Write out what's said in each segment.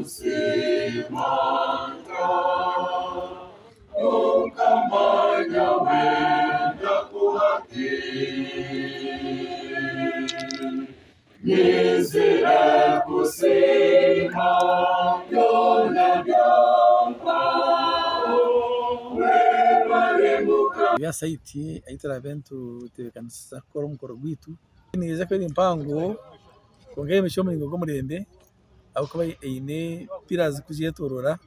Eri aha site ahu turaabe nitutebeekanisa kukora omukoro gwaitu. Neija kuba eri mpango kwonka eyomekirwe omu muringo gw'omurembe ahabw'okuba eine pillars kugyetoorora.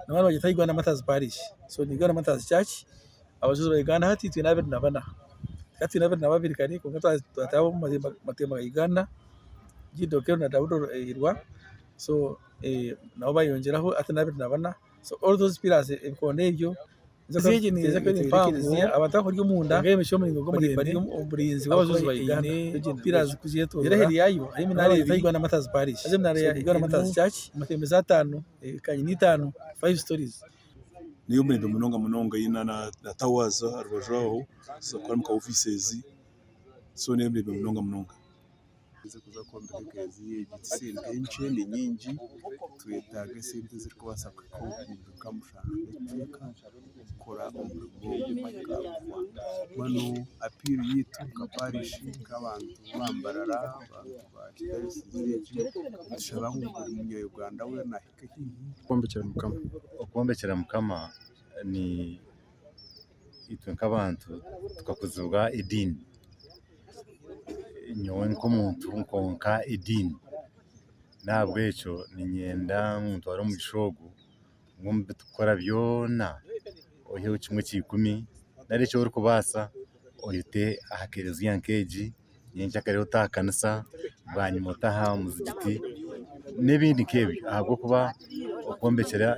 Nambwenu nibagyeta Uganda Martyrs Parish. So ni Uganda Martyrs Church. Abajulizi ba Uganda hati twine 24. Tukaba twine 22 kare kwonka twataaha omu matemba ga Uganda, Jude Okello na Daudi Hirwa so nabo bayongyeraho hati ni 24. So all those pillars ebikondo ebyo ekereziya abantu abakuri omunda bari omu burinzi bw'abajulizi ba Uganda pillars kugyetoorora aheeru yaayo hariyo eminaara ebiri Uganda Martyrs Parish haza eminaara ya Uganda Martyrs Church ematembe ataano kanyina itaano five stories. N'ey'omurembe munonga munonga eine na towers aha rubaju aho zirikukora nka offices so n'ey'omurembe munonga munonga. Tuza kuza kwombeka ekereziya egi ti sente nkye ni nyingi nitwetaaga esente ezirikubaasa kuhika obuhumbi nka mushanju n'ekicweka kukora omurimo ogu gukaguhwa. Mbwenu apiiru yaitu nka parishi nk'abantu ba Mbarara abantu ba dayosizi egi nitushaba ngu buri munya Uganda weena ahike haihi. Okwombekera Mukama. Okwombekera Mukama ni itwe nk'abantu tukakuzibwa ediini. Nyowe nk'omuntu nkonka ediini, n'ahabw'ekyo niinyenda ngu ntware omugisha ogu ngu omu bi turikukora byona oiheho kimwe kya ikumi nari eki orikubaasa ote aha kereziya nk'egi. Nyencakare ote aha kanisa, bwanyima ote aha muzigiti n'ebindi nk'ebyo ahabw'okuba okwombekyera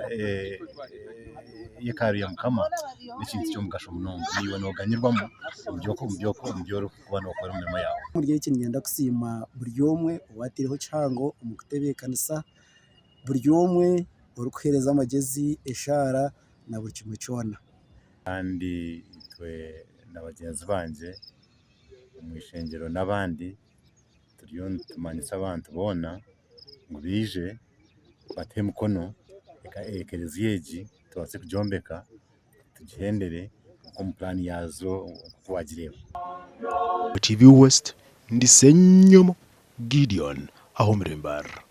hekalu ya Mukama n'ekintu ky'omugasho munonga. Naiwe nooganyirwamu omu bi orikuba nookora omu mirimo yaawe. Omuri eki niinyenda kusiima buri omwe owaataireho kihango omu kutebeekanisa, buri omwe orikuheereza amagezi, eshaara na buri kimwe kyona. Kandi itwe na bagyenzi bangye omu ishengyero n'abandi turiyo nitumanyisa abantu boona ngu baije bate emikono ekereziya egi tubaase kugyombeka tugihendere omu puraani yaazo nk'oku waagireeba. TV West, ndi Ssenyomo Gideon ah'omuri Mbarara.